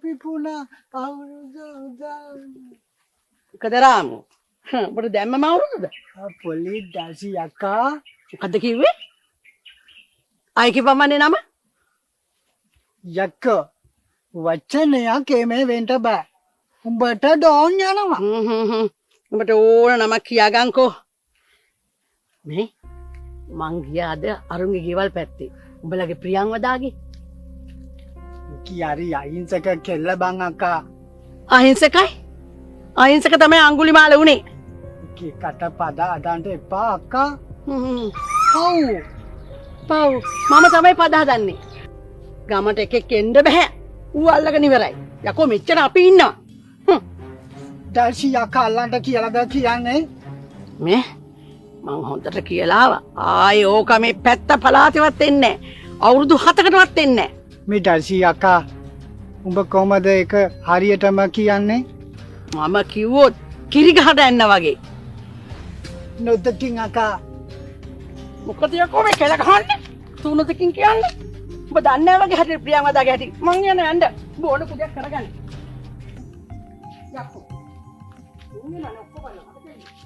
පිපුණා අවුරුදු උදා. මොකද රාමු? උඹට දැම්මම අවුරුදුද? පොලි ඩාසි යකා. මොකද්ද කිව්වේ? ආයි කිව්වමනේ නම? යක්කෝ, වචනයක් එමේ වෙන්න බෑ. උඹට ඩෝන් යනවා. හ්ම් හ්ම් හ්ම්. උඹට ඕන නමක් කියාගන්කෝ. මේ මං ගියා අද අරුන්ගේ ගෙවල් පැත්තේ. උඹලගේ ප්‍රියංවදාගේ. කි හරි අහිංසක කෙල්ල බං අක්කා. අහිංසකයි? අහිංසක තමයි අඟුලිමාල වුනේ. කි කට පද අදන්ට එපා අක්කා. හ්ම්. පව්. පව්. මම තමයි පද හදන්නේ. ගමට එකෙක් එන්න බෑ. ඌ අල්ලගෙන ඉවරයි. යකෝ මෙච්චර අපි ඉන්නවා. හ්ම්. ඩාසි යකා අල්ලන්ට කියලාද කියන්නේ? මේ මං හොඳට කියලා ආවා. ආයේ ඕක මේ පැත්ත පළාතේවත් එන්නේ නැහැ. අවුරුදු 7කටවත් එන්නේ නැහැ. මේ ඩාසි යකා, උඹ කොහමද ඒක හරියටම කියන්නේ? මම කිව්වොත් කිරි ගහට ඇන්න වගේ. නොදකින් අකා. මොකද යකෝ මේ කෙල ගහන්නේ? තුනදකින් කියන්නේ? උඹ දන්නේ නැහැ වගේ හැටි ප්‍රියංවදාගේ හැටි. මං යන යන්න. උඹ ඕන කුඩයක් කරගන්න. යකෝ. උන් යනවා ඔක්කොම බලන්න.